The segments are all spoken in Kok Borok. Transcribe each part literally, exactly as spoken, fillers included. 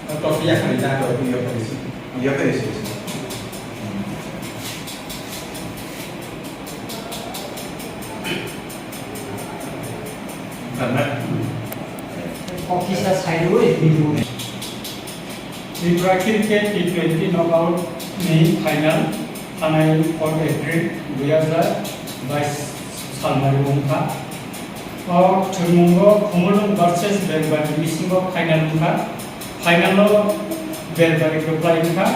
Trophy yakarwi na, trophy yakarwi si, yakarwi si. Tama. Officer side o, eh, Tripura Cricket T twenty knockout ni final thanai four April dui hazar bais salmari wngkha. O thwngmungo Khumulwng versus Belbari bisingo final wngkha. Final o Belbari kwplai wngkha.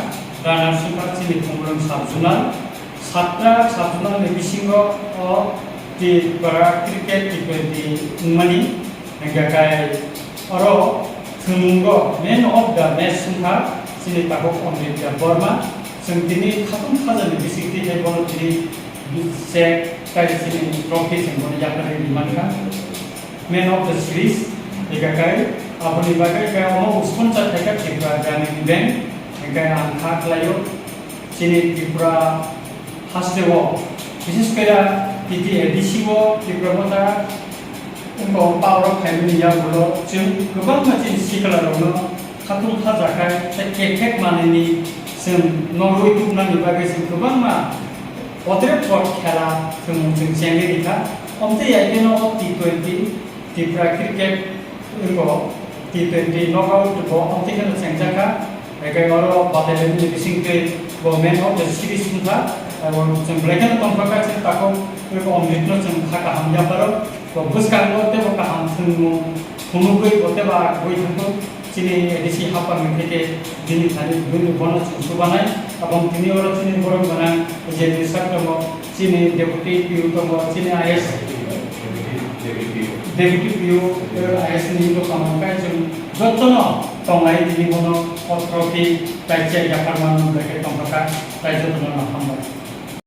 Runners wngkha chini Khumulwng sub-zonal. Satra sub-zonal ni bisingo o Tripura Cricket T twenty wngmani. Hingkha khe oro thwngmungo man of the match wngkha chini tabuk Amrit Debbarma. Chwng tini khatung khajani bisingtwi hai bono tini check tei chini trophy chwng bono yapharwi rwi mankha. Man of the series, hingkha khe aboni bagwi khe omo sponsor khaikha Tripura Gramin Bank, hingkhe ang kha khlaio. Chini Tripura haste o, bises khe T T A D C o Tripura Motha wngkha o power o phaimani yagulo chwng kwbangma chini sikla rokno khatung khajakhai tei kek kek manwini chwng norwi tubnani bagwi chwng kwbangma kotor kotor khela chwng chwng chengwi rikha. Omtwi yaikhe no T twenty Tripura cricket wngkha T twenty knockout bo omtwi kheno chengjakha. Haikhai oro Battalion ni bisingtwi bo man of the series wngkha. Abo chwng belai kheno tongthokha, chini takhuk Amrit no chwng kha kaham yapharo. Bo bwskango teibo kaham thwngmung phunugwi bo teibo agwi thangkhu. Chini A D C haphangni theke bini thani bini bono chwng chubanai. Abong tini oro chini borok gwnang je ni sak tongo, chini deputy P U tongo, chini I S, deputy P U, I S ni bwkhao hwnkhai chwng jotono tongnai tini bono o trophy tai chai yapharmani bagwi tongthokha, tai jotono no hambai.